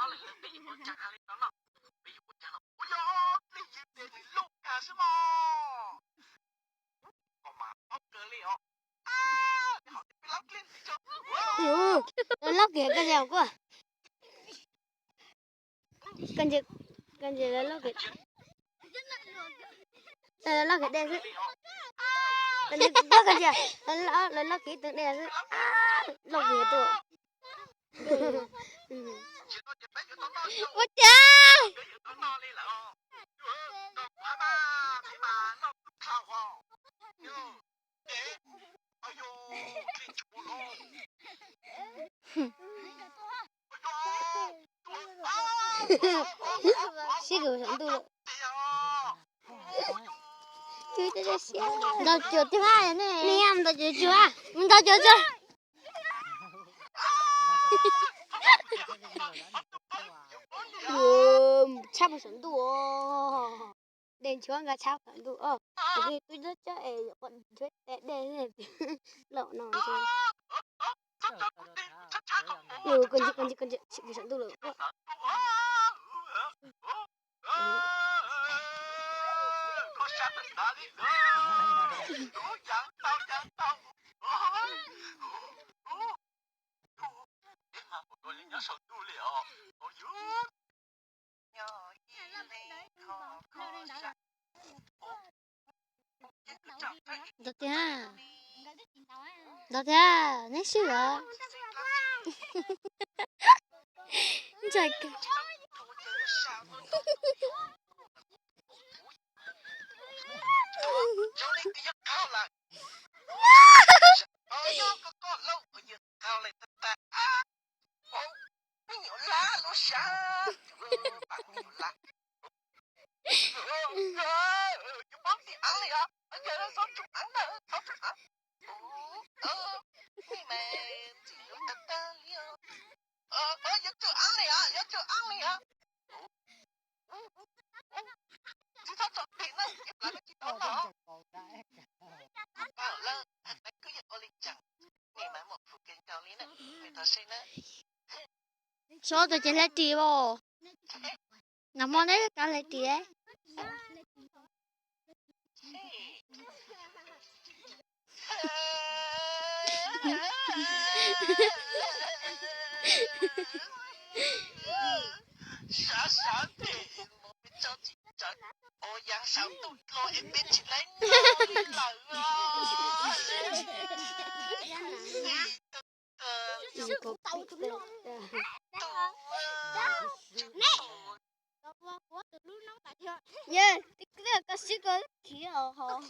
Lawv loj kiag koj ntsia kuv. Koj ntsia, koj ntsia lawv loj kiag. Lawv loj kiag dej xwb. Koj ntsia, lawv loj kiag ib tug dej xwb. Loj kiag tuaj. Ua cas? Sib kws saum ntuj lawm. Ntaus cuam tiag ne, ntaus cuam cuag, ntaus cuam cuag. Tshab saum ntuj, dej nchuav nqa tshab saum ntuj os. Twb dab tsi es yuav qhov nchuav dej laum no. Koj ntsia, koj ntsia, koj ntsia, tshab saum ntuj lawm. Ntau tiag, ntau tiag, neb swb los. Ntshai kawg. Sob tus ces hlais ris os. Nag hmo neb kav hlais ris. Yog koj sib koj khiav os.